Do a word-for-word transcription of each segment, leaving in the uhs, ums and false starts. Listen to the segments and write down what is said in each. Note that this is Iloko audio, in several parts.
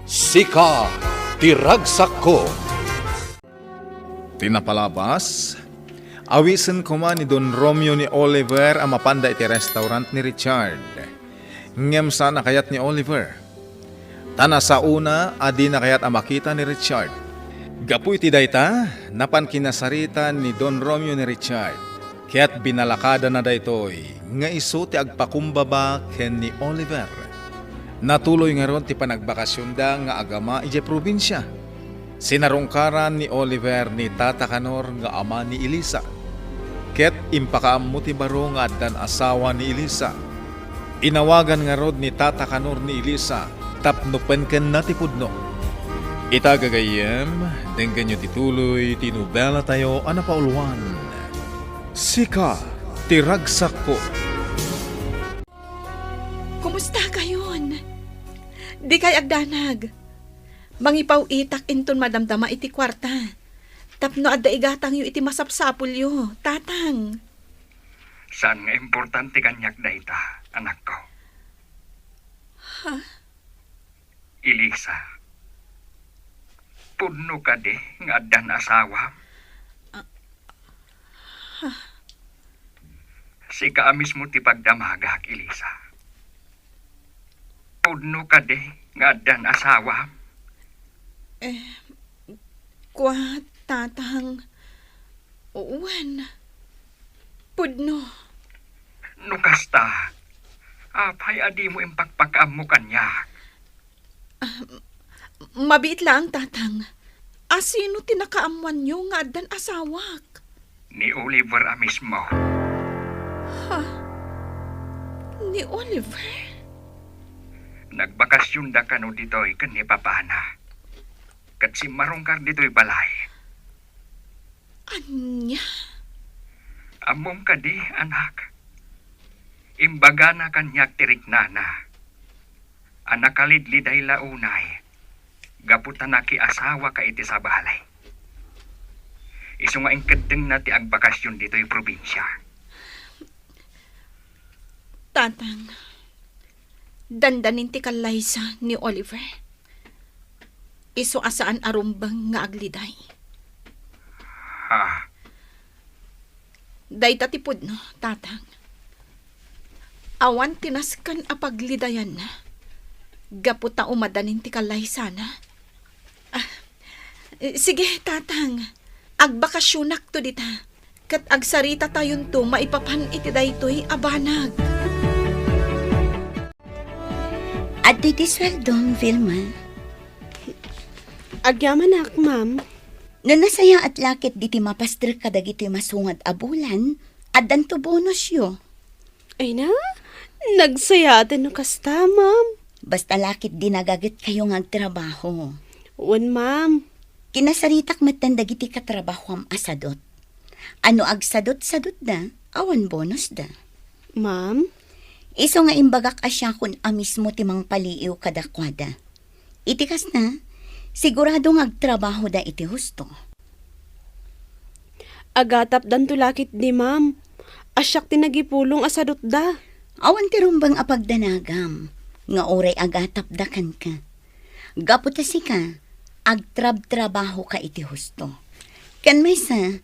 Sika ti ragsakko. Ti napalabas, awisen koma ni Don Romeo ni Oliver a mapanda iti restaurant ni Richard. Ngem saan a kayat ni Oliver. Ta nasaona a dina kayat a makita ni Richard. Gapu iti dayta, napan kinasarita ni Don Romeo ni Richard. Ket binalakadana daytoy nga isu ti agpakumbaba ken ni Oliver. Natuloy ngarud ti panagbakasionda nga agama idiay probinsia. Sinarungkaran ni Oliver ni Tata Kanor nga ama ni Elisa. Ket impakaammo ti baro nga addan asawa ni Elisa. Inawagan ngarud ni Tata Kanor ni Elisa tapno penkenna ti pudno. Ita gagayyem, denggenyo ti tuloy ti nobelatayo a napauluan. Sika ti ragsakko. Kumusta kayon? Dikay agdanag. Mangipaw-itak inton madamdama iti kuarta. Tapno adda igatangyo iti masapsapulyo, Tatang. Saan nga importante kaniak dayta, anakko? Ha? Elisa, pudno kadi nga addan asawam? Ah, ha? Sika a mismo ti pagdamagak, Elisa. Pudno kadi nga addan asawam? Eh, kua, Tatang. Wen, pudno. No kasta, apay a dimo impakpakaammo kaniak? Ah, mabiit laeng, Tatang. A sino ti nakaammoanyo nga addan asawak? Ni Oliver a mismo. Ha? Ni Oliver? Nagbakasionda kano ditoy ken ni papana. Ket simmarungkar ditoy balay. Ania? Ammom kadi, anak? Imbagana kaniak ti riknana a nakalidliday la unay gapu ta nakiasawaka iti sabali. Isu nga inkeddengna ti agbakasion ditoy probinsia. Tatang, dandanin ti kallaysa ni Oliver. Isu a saan a rumbeng nga agliday. Ha? Dayta ti pudno, Tatang. Awan ti nasken a paglidayanna gapu ta umadanin ti kallaysana. Ah, sige, Tatang. Agbakasionakto dita. Ket agsaritatayonto maipapan iti daytoy a banag. Adda iti sueldom, Vilma? Agyamanak, ma'am. No nasayaat la ketdi ti mapastrek kadagitoy masungad a bulan, addanto bonusyo. Ay na, nagsayaaten no kasta, ma'am. Basta la ketdi nagagetkayo nga agtrabaho. Wen, ma'am. Kinasaritak metten dagiti katrabahoam a sadut. A no agsadut-sadutda, awan bonusda. Ma'am? Isu nga imbagak a siakon a mismo ti mangpaliiw kadakuada. Iti kasta, sigurado nga agtrabahoda iti husto. Agatapdanto la ketdi, ma'am. A siak ti nagipulong a sadutda. Awan ti rumbeng a pagdanagam nga uray agatapda kenka. Gapu ta sika, agtrabtrabahoka iti husto. Ken maysa,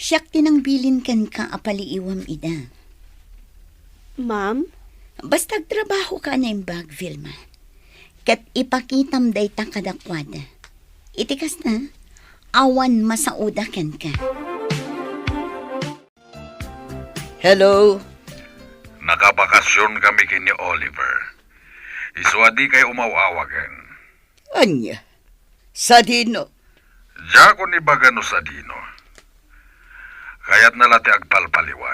siak ti nangbilin kenka a paliiwam ida. Ma'am? Basta agtrabahoka a naimbag, Vilma. Ket ipakitam dayta kadakuada. Iti kasta, awan masaoda kenka. Hello? Nakabakasion kami ken ni Oliver. Isu a dikay umaw-awagen. Ania? Sadino? Diakon ibaga no sadino. Kayatna la ti agpalpaliwa.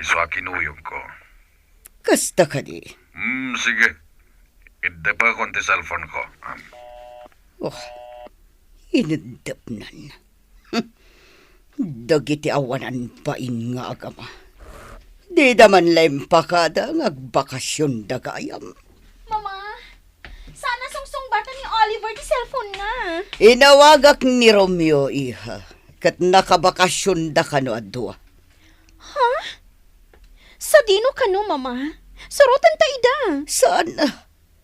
Isu a kinuyogko. Kasta kadi? Hmm, sige. Iddepakon ti cellphone ko. Hmm. Oh, ineddepnan. Dagiti awanan bain nga agama. Dida man la impakada nga agbakasionda gayam. Mama, saan a sungsungbatan ni Oliver ti cellphone na? Inawagak ni Romeo, iha, ket nakabakasionda kano a dua. Ha? Sadino kano, Mama? Surotenta ida. Saan a?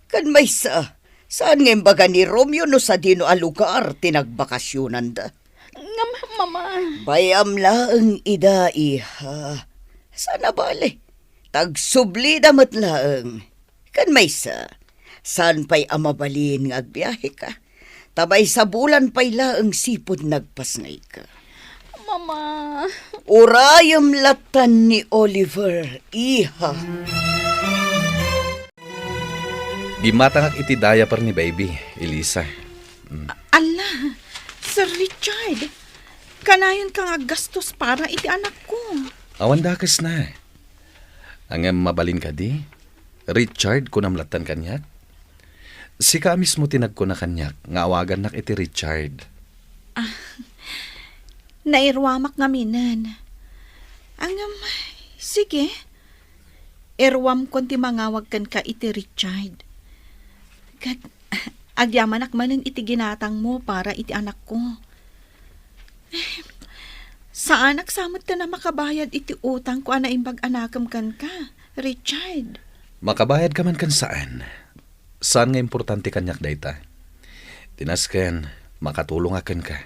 Ken maysa, Saan nga imbaga ni Romeo no sadino a lugar ti nagbakasionanda? Ngem, Mama. Bay-am laeng ida, iha. Saan a bale. Tagsublida met laeng. Ken maysa, saan pay a mabalin nga agbiaheka. Ta maysa bulan pay laeng sipud nagpasngayka. Mama. Urayem lattan ni Oliver, iha. Gimmatangak iti diaper ni baby, Elisa. Mm. Ala, Sir Richard, kanayon ka nga aggastos para iti anakko. Awan dakesna. Ngem mabalin kadi? Richard, kunam lattan kaniak? Sika a mismo ti nagkuna kaniak nga awagannak iti Richard. Ah, nairuamak ngaminen. Ngem, sige. Iruamkon ti mangawag kenka iti Richard. Ket agyamanak manen iti ginatangmo para iti anakko. Saanak sa met a makabayad iti utangko a naimbag a nakem kenka, Richard. Makabayadka man ken saan, saan nga importante kaniak dayta. Ti nasken, makatulongak kenka.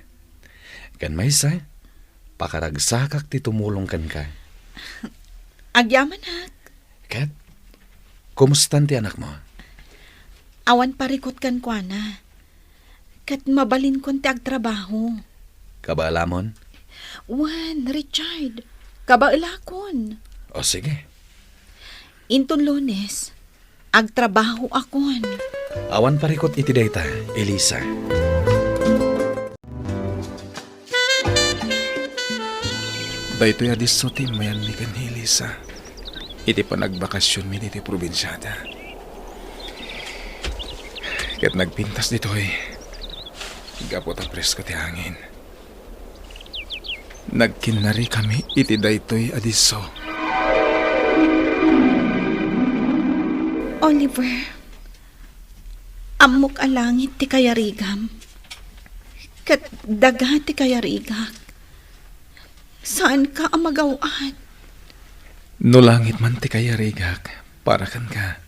Ken maysa, pakaragsakak ti tumulong kenka. Agyamanak. Ket, kumustan ti anakmo? Awan parikut kenkuana. Ket mabalinkon ti agtrabaho. Kabaalamon? Wen, Richard. Kabaelakon. O, sige. Inton Lunes, agtrabahoakon. Awan parikut iti dayta, Elisa. Daytoy a disso ti immayanmi ken ni Elisa iti panagbakasionmi ditoy probinsiada. Ket nagpintas ditoy gapu ta presko ti hangin. Nagkinnarikami iti daytoy a disso. Oliver, ammok a langit ti kayarigam, ket daga ti kayarigak. Saanka a magaw-at. No langit man ti kayarigak para kenka,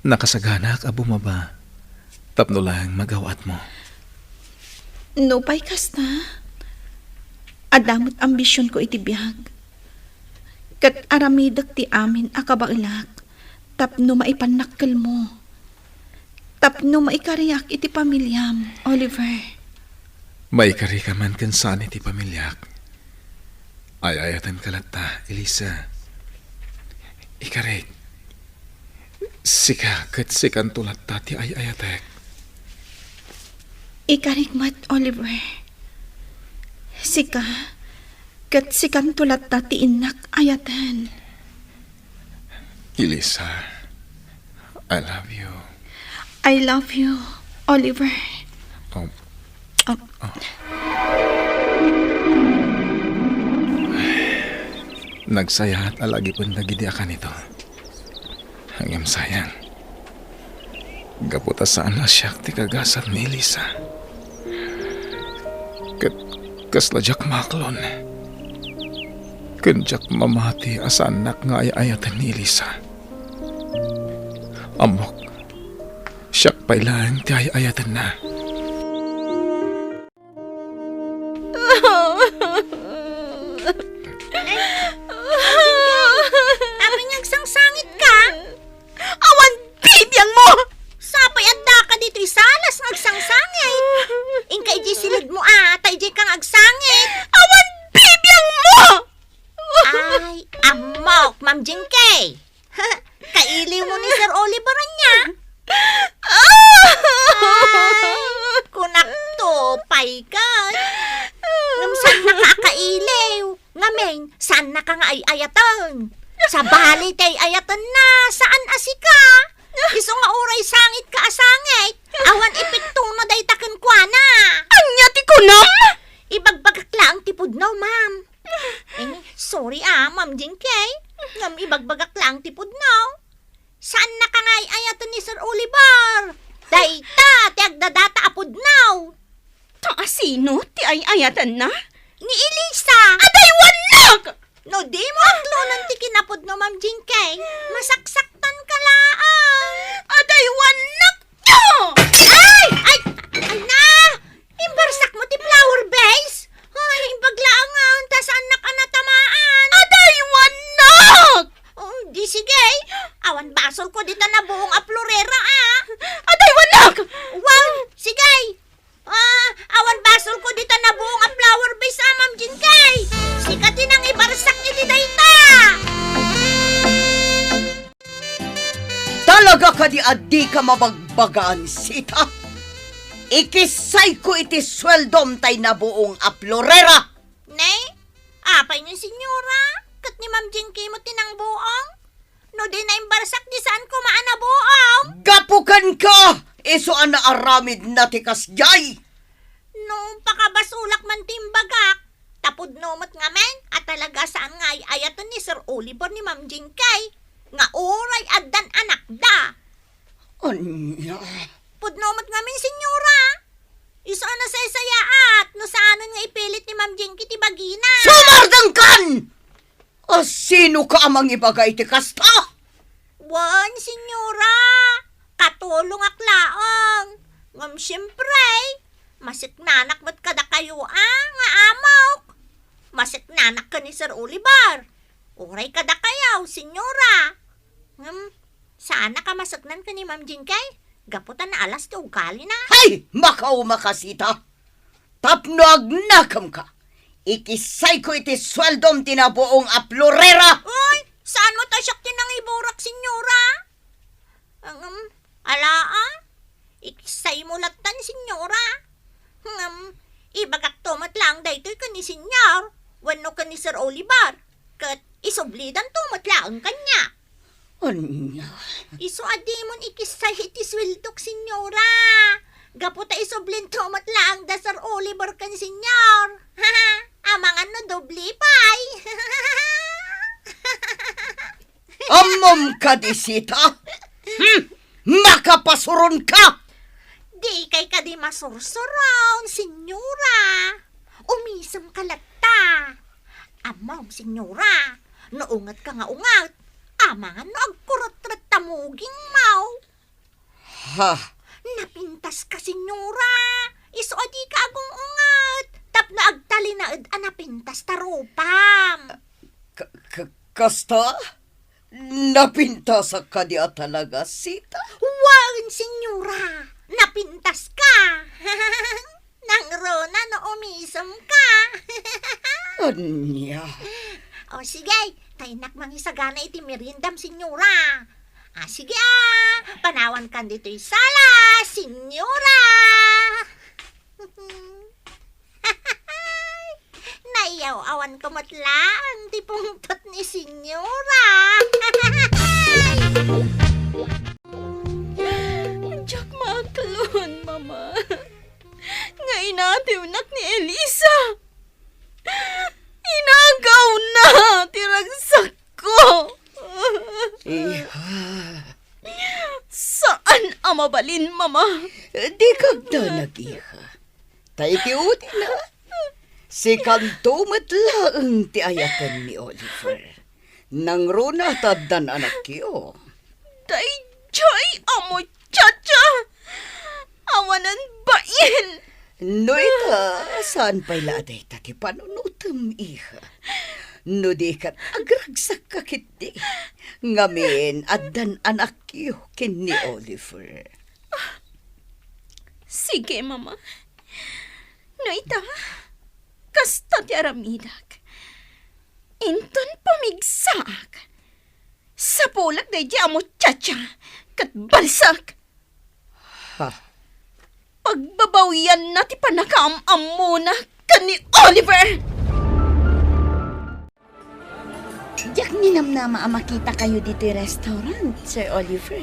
nakasaganaak a bumaba tapno laeng magaw-atmo. Nupay kasta, adda met ambisionko iti biag, ket aramidek ti amin a kabaelak tapno maipannakkelmo, tapno maikariak iti pamiliam, Oliver. Maikarika man ken saan iti pamiliak. Ay-ayatenka latta, Elisa. Ikarik. Sika ket sikanto latta ti ay-ayatek. Ikarik met, Oliver. Sika ket sikanto latta ti innak ayaten. Elisa, I love you. I love you, Oliver. Oh. Oh. Oh. Nagsayaat a lagipen dagidi a kanito. Ngem sayang. Gapu ta saan a siak ti kagasat ni Elisa. Ket kasla diak maaklon. Ken diak mamati a saannak nga ay-ayaten ni Elisa. Ammok, siak pay laeng ti ay-ayatenna. Apay nga agsangsangit ka? Awan bibiangmo! Sapay adda ka ditoy salas nga agsangsangit. Inka idiay silidmo a, ta idiay ka nga agsangit. Awan bibiangmo! Ay, ammok, Ma'am Jinky. Kailiw mo ni Sir Oliver ania? Ay, kunakto, pay ka. Ngem saannaka a kailiw. Ngamin, saannaka nga ay-ayaten. Sabali ti ay-ayatenna, saan a sika. Isu nga uray sangit ka a sangit, awan epektona dayta kenkuana. Ania ti kunam? Ibagbagak laeng ti pudno, ma'am. Eh, sorry ah, Ma'am Jinky. Ngem ibagbagak laeng ti pudno. Saannaka nga ay-ayaten ni Sir Oliver. Dayta ti agdadata a pudno. Ta asino ti ay-ayatenna? Ni Elisa. Adaywannak! No di mo aklonan ti kinapudno, Ma'am Jinky, masaksaktanka laeng. Adaywannak Ay! Ay! Ay na! Imbarsak mo ti flower vase? Ay, imbag laeng nga, ta saannak a natamaan. Aday, wannak! Oh, di sige. Awan basol ko dita nabuong a florera, ah. Aday, wannak! Wan, sige. Ah, awan basol ko dita nabuong a flower vase, ah, Ma'am Jinky. Sika ti nangibarsak iti dayta. Talaga kadi a dika mabagbagaan, Sita? Ikissayko iti sueldom tay nabuong a florera. Ne? Apay ni, Senyora? Ket ni Ma'am Jinky met ti nangbuong? No di naimbarsak, di saan koma a nabuong? Gapu kenka, isu a naaramidna ti kasdiay. No, pakabasolak man ti imbagak. Ta pudno met ngamin a talaga saan nga ay-ayaten ni Sir Oliver ni Ma'am Jinky nga uray addan anakda. Ania? Pudno met ngamin, Senyora. Isu a nasaysayaat no saanen nga ipilit ni Ma'am Jinky ti bagina. Sumardengkan! A, sinoka a mangibaga iti kasta? Wen, Senyora, katulongak laeng. Ngem siempre, masiknanak met kadakayo a nga amok. Masiknanak ken ni Sir Oliver. Uray kadakayo, Senyora. Ngem, saanak a maseknan ken ni Ma'am Jinky gapu ta naalas ti ugalina. Hay! Makauma ka, Sita! Tapno agnakemka, ikissayko iti sueldom ti nabuong a florera. Ay, saan mo ta siak ti nangiburak, Senyora? Ngem, ala, ah. Ikissaymo lattan, Senyora. Ngem, ibagakto met laeng daytoy ken ni Senyor wenno ken ni Sir Oliver, ket isublidanto met laeng kaniak. Ania? Isu a dimon ikissay iti sueldok, Senyora. Gapu ta isublinto met laeng da Sir Oliver ken Senyor. Amangan no doble pay. Ammom kadi, Sita? Hmm? Makapasuronka! Dikay kadi masursuron, Senyora. Umisemka latta. Ammom, Senyora, no ungetka nga unget, amangan no agkurutretta mugingmo. Ha? Napintaska, Senyora. Isu a dika agung-unget tapno agtalinaed a napintas ta rupam. Ka-, ka-, kasta? Napintasak kadi a talaga, Sita? Wen, Senyora, napintaska. Nangruna no umisemka. Ania? O, sige, ta innak mangisagana iti meriendam, Senyora. Ah, sige, ah, panawankan ditoy sala, Senyora. Naiyaw-awanko met laeng ti pungtot ni Senyora. Diak maaklon, Mama, nga inatiwnak ni Elisa. Inagawna ti ragsakko. Iha. Saan a mabalin, Mama. Dika agdanag, iha. Ta iti udina, sikanto met laeng ti ayaten ni Oliver. Nangruna ta addan anakyo. Daydiay a muchacha! Awanen bain! No ita, saan pay la a dayta ti panunotem, iha? No di ket agragsakka ketdi. Ngamin, addan anakyo ken ni Oliver. Sige, Mama. No ita, kasta ti aramidak. Inton pumigsaak, sapulek daydiay a muchacha ket balsak. Ha? Pagbabawianna ti pannakaam-ammona ken ni Oliver. Diak ninamnama a makitakayo ditoy restaurant, Sir Oliver.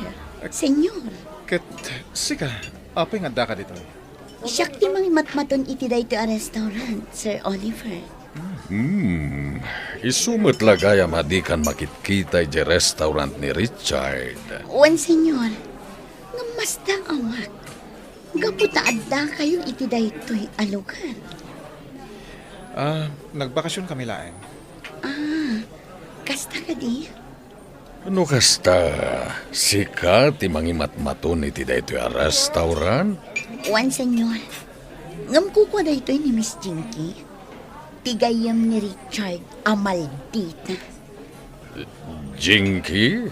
Senyor. Ket sika, apay nga addaka ditoy? Siak ti mangimatmaton iti daytoy a restaurant, Sir Oliver. Hmm, isu met la gayam a dikan makitkita idiay restaurant ni Richard. Wen, Senyor. Ngem masdaawak. Gapu ta addakayo iti daytoy a lugar. Ah, nagbakasion kami laeng. Ah, kasta kadi? No kasta, sika ti mangimatmaton iti daytoy a restaurant? Wen, Senyor. Ngem kukua daytoy ni Miss Jinky. Ti gayyem ni Richard a maldita. Jinky?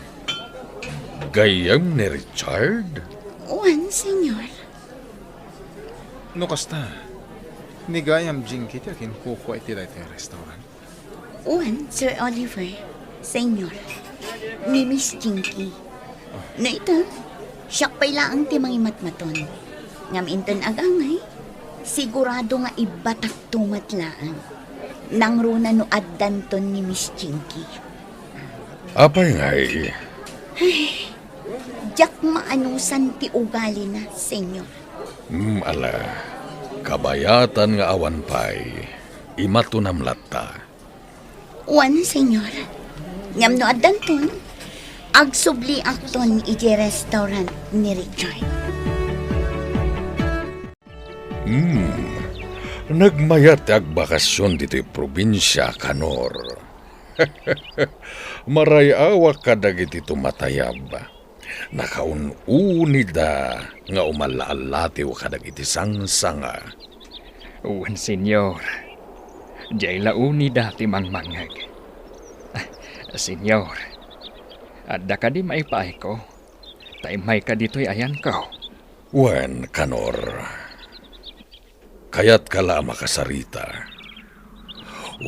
Gayyem ni Richard? Wen, Senyor. No kasta, ni gayam Jinky ti akinkukua iti daytoy a restaurant? Wen, Sir Oliver, Senyor, ni Miss Jinky. No ita, siak pay laeng ti mangimatmaton. Ngem inton agangay, sigurado nga ibbatakto met laeng. Nangruna no addanton ni Miss Jinky. Apay ngay? Ay, diak maanusan ti ugalina, Senyor. Hmm, ala, kabayatan nga awan pay, imatunam latta. Wen, Senyor. Ngem no addanton, agsubliakton idiay restaurant ni Richard. Hmm. Nagmayat ti agbakasyon ditoy probinsia, Kanor. Maray-awak kadagiti tumatayab. Nakaun-unida nga umalla-allatiw kadagiti sangsanga. Wen, Senyor. Diay la unida ti mangmangngeg. Senyor, adda kadi maipaayko? Ta immayka ditoy ayanko. Wen, Kanor. Kayatka la a makasarita.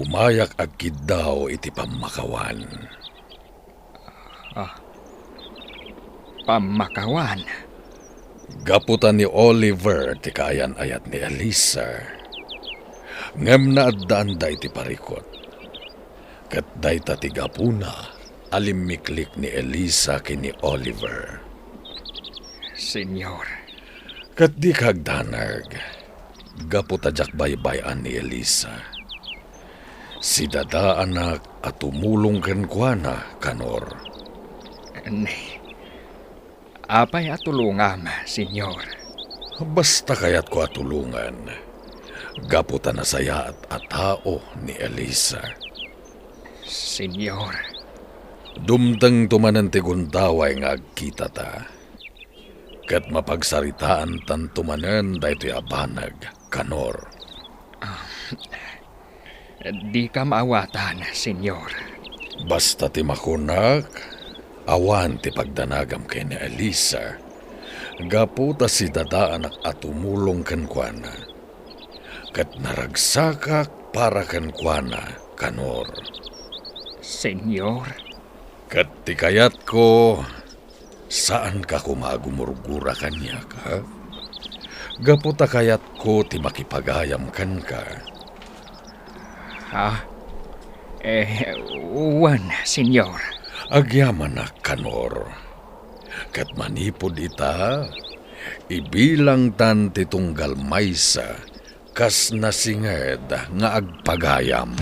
Umayak agkiddaw iti pammakawan. Ah. Pammakawan? Gapu ta ni Oliver ti kaayan-ayat ni Elisa. Ngem naaddaanda iti parikut. Ket dayta ti gapuna a limmiklik ni Elisa ken ni Oliver. Senyor. Ket dika agdanag, gapu ta diak baybay-an ni Elisa. Sidadaanak a tumulong kenkuana, Kanor. Ne, apay a tulongam, Senyor? Basta kayatko a tulongan, gapu ta nasayaat a tao ni Elisa. Senyor. Dumtengto manen ti gundaway nga agkitata. Ket mapagsaritaantanto manen daytoy a banag, Kanor. Ah, dika maawatan, Senyor. Basta ti makunak, awan ti pagdanagam ken ni Elisa, gapu ta sidadaanak a tumulong kenkuana. Ket naragsakak para kenkuana, Kanor. Senyor? Ket ti kayatko, saanka koma a gumurgura kaniak, ha? Gapu ta kayatko ti makipagayam kenka. Ha? Eh, wen, Senyor. Agyamanak, Kanor. Ket manipud ita, ibilangtan ti tunggal maysa kas nasinged nga agpagayam.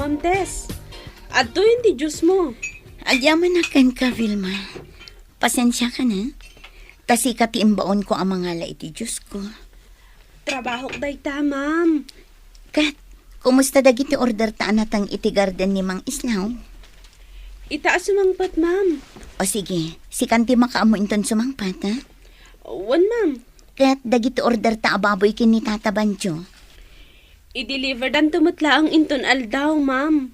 Ma'am Tess, adtoyen ti juice mo. Agyamanak kenka, Vilma. Pasensiakan, eh. Ta sika ti imbaonko a mangala iti juice ko. Trabahok dayta, ma'am. Ket, kumusta dagiti order ta a nateng iti garden ni Mang Islaw? Ita a sumangpet, ma'am. O sige, sikan ti makaammo inton sumangpet, ha? Wen, ma'am. Ket dagiti order ta a baboy ken ni Tata Banjo? I-deliverdanto met laeng inton aldaw, ma'am.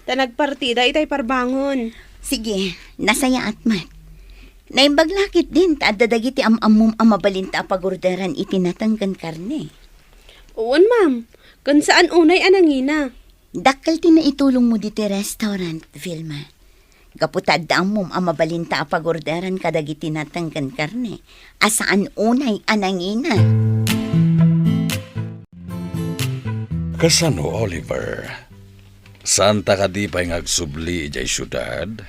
Ta nagpartida itay parbangon. Sige, nasayaat met. Naimbag la ketdin ta adda dagiti am-ammom a mabalinta a pagorderan iti nateng ken karne. Wen, ma'am. Ken saan unay a nangina. Dakkel ti naitulongmo ditoy restaurant, Vilma. Gapu ta adda ammom a mabalinta a pagorderan kadagiti nateng ken karne a saan unay a nangina. Kasano, Oliver? Saanta kadi pay nga agsubli idiay siudad?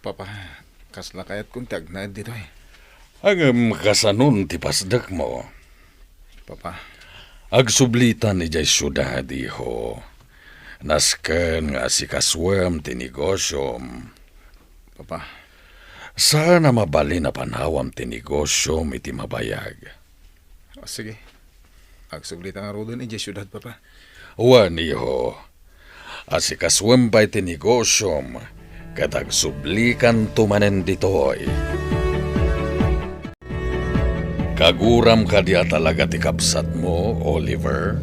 Papa, kasla kayatkon ti agnaed ditoy. Ngem kasanon ti pasdekmo? Papa. Agsublitan idiay siudad, iho. Nasken nga asikasuem ti negosiom. Papa. Saan a mabalin a panawam ti negosiom iti mabayag. O, sige. Agsublitan ngaruden idiay siudad, Papa. Wen, iho, asikasuem pay ti negosiom, ket agsublikanto manen ditoy. Kaguram kadi a talaga ti kabsatmo, Oliver?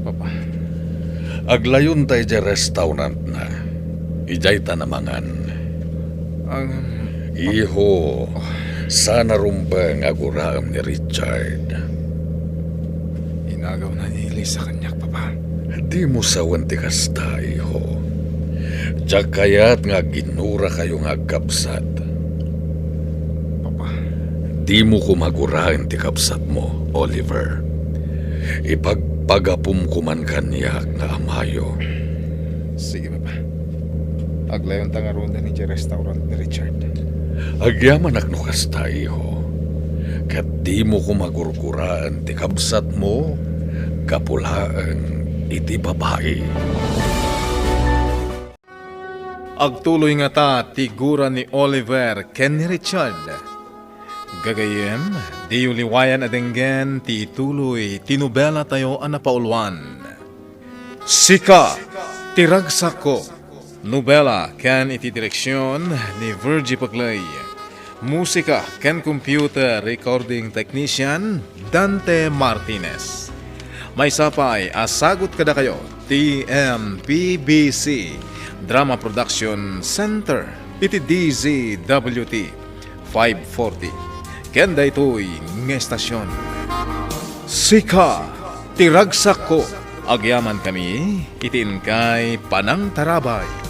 Papa. Aglayonta idiay restaurantna. Idiayta namangan. Ang Iho, sana rumbeng a guraem ni Richard. Inagawna ni Elisa kaniak, Papa. Dimo sawen ti kasta, iho. Diak kayat nga agginnurakayo nga agkabsat. Papa. Dimo koma guraen ti kabsatmo, Oliver. Ipagpagapom koman kaniak nga amayo. Sige, Papa. Aglawonta ngaruden idiay restaurant ni Richard. Agyamanak no kasta, iho. Ket dimo koma gurguraen ti kabsatmo gapu laeng iti babai. Agtuloy ngata ti gura ni Oliver ken ni Richard. Gagayyem, diyo liwayan a denggen ti ituloy ti nobelatayo a napauluan. Sika ti Ragsakko, nobela ken iti direksion ni Virgie Paclay. Musika ken computer recording technician, Dante Martinez. Maysa pay a sagut kadakayo ti M P B C Drama Production Center iti D Z W T five forty. Ken daytoy nga estasion. Sika ti Ragsakko, agyamankami iti inkay panangtarabay.